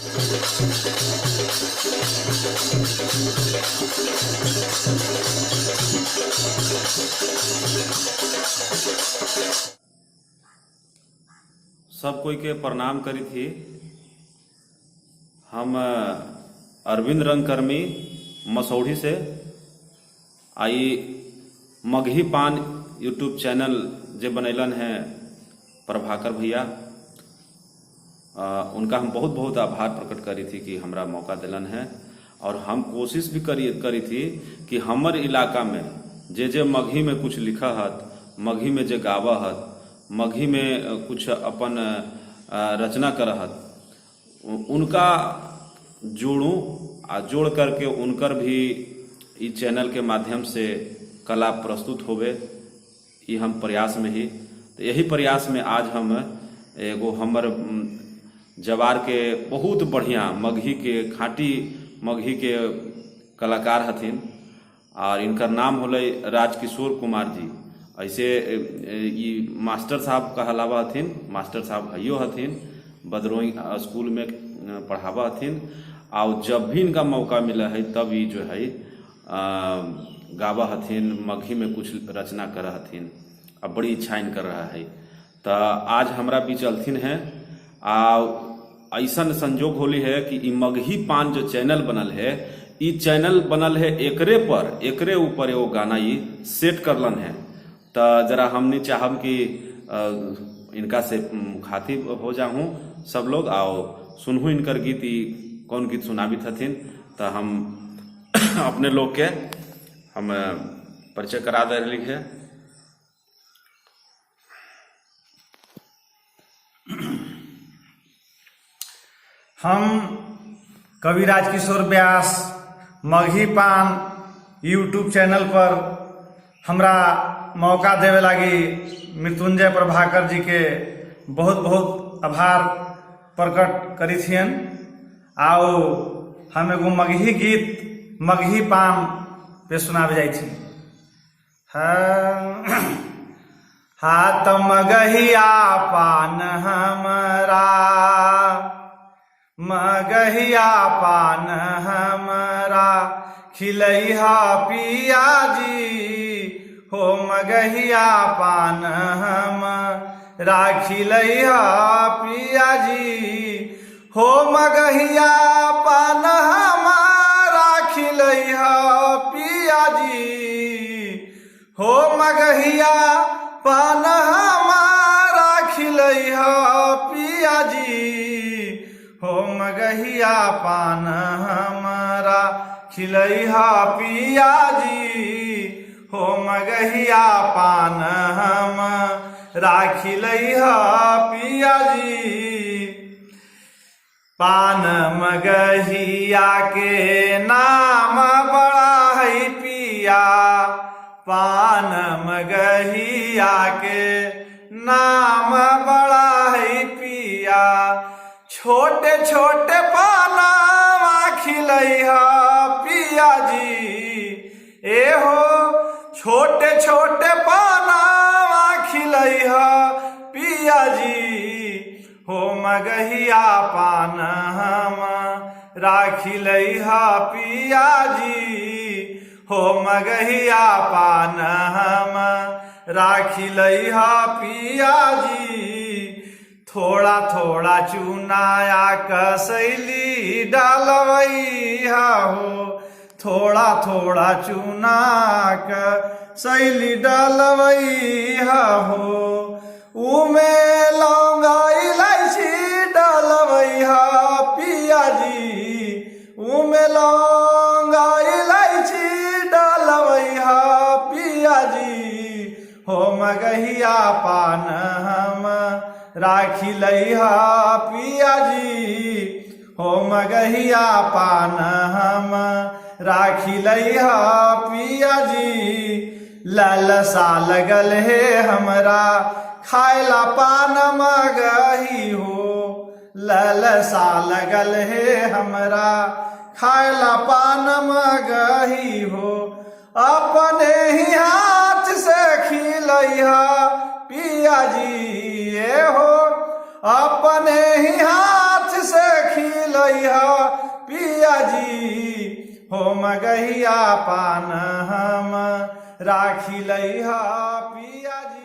सब कोई के प्रणाम करी थी। हम अरविंद रंगकर्मी मसौढ़ी से आई मगही पान यूट्यूब चैनल जे बनैलन है प्रभाकर भैया, उनका हम बहुत बहुत आभार प्रकट करी थी कि हमरा मौका दिलन है। और हम कोशिश भी करी करी थी कि हमर इलाका में जे जे मगही में कुछ लिखा हत, मगही में जे गावा हत, मगही में कुछ अपन रचना कर हत, उनका जोड़ूं आ जोड़ करके उनकर भी ई चैनल के माध्यम से कला प्रस्तुत होवे, ई हम प्रयास में ही। तो यही प्रयास में आज हम एगो हमर जवार के बहुत बढ़िया मगही के खाँटी मगही के कलाकार हथिन और इनकर नाम होलै राजकिशोर कुमार जी। ऐसे ई मास्टर साहब कहलावा हथिन, मास्टर साहब हइयो हथिन, बदरोई स्कूल में पढ़ावा हथिन। और जब भी इनका मौका मिला है तब ई जो है गावा हथिन, मगही में कुछ रचना कर हथिन। अब बड़ी इच्छा इनकर रहा है, तो आज हमरा बीच अलथिन हैं। आ ऐसन संजोग होली है कि ई मगही पान जो चैनल बनल है, ई चैनल बनल है एकरे पर, एकरे ऊपर एगो गाना ई सेट करलन है। तो जरा हमने चाहब कि इनका से मुखातिब हो जाऊं सब लोग आओ सुनहु इनकर गीत, ई कौन गीत सुनाबित हथिन। तो हम अपने लोग के हम परिचय करा दे रही है। हम कवि राजकिशोर व्यास मगही पान यूट्यूब चैनल पर हमरा मौका देवे लागी मृत्युंजय प्रभाकर जी के बहुत बहुत आभार प्रकट करी छियन। आओ हम एगो मगही गीत मगही पान पे सुनावे जाइ छी। हाँ हाथ मगहिया पान हमरा, मगहिया पान हमरा खिलैहा पिया जी, हो मगहिया पान हमरा खिलैहा पिया जी, हो मगहिया पान हमारा खिलैहा पिया जी, हो मगहिया पान हमारा खिलैहा पिया जी, हो मगहिया पान हमारा खिलैहा पिया जी, हो मगहिया पान हमारा खिलैहा पिया जी। पान मगहिया के नाम बड़ा है पिया, पान मगहिया के नाम बड़ा है पिया, छोटे छोटे पानावा खिलैहा पिया जी, ए हो छोटे छोटे पानावा खिलैहा पिया जी, हो मगहिया पान हम राखिलैहा पिया जी, हो मगहिया पान हम राखिलैहा पिया जी। थोड़ा थोड़ा चुनाया कसैली डालवैहा हो, थोड़ा थोड़ा चुना कसैली डालवैहा हो, उमे लौंग इलायची डालवैहा पिया जी, उमे लौंग इलायची डालवैहा पिया जी, हो मगहिया पान हम राखिलैहा पिया जी, हो मगहिया पान हम राखिलैहा पिया जी। ललसा लगल हे हमरा खायला पान मगही हो, ललसा लगल हे हमरा खायला पान मगही हो, अपने ही हाथ से खिलैहा पिया जी, ए हो अपने ही हाथ से खिलैहा लइहा पिया जी, हो मगहिया पान हम राखी लइहा पिया जी।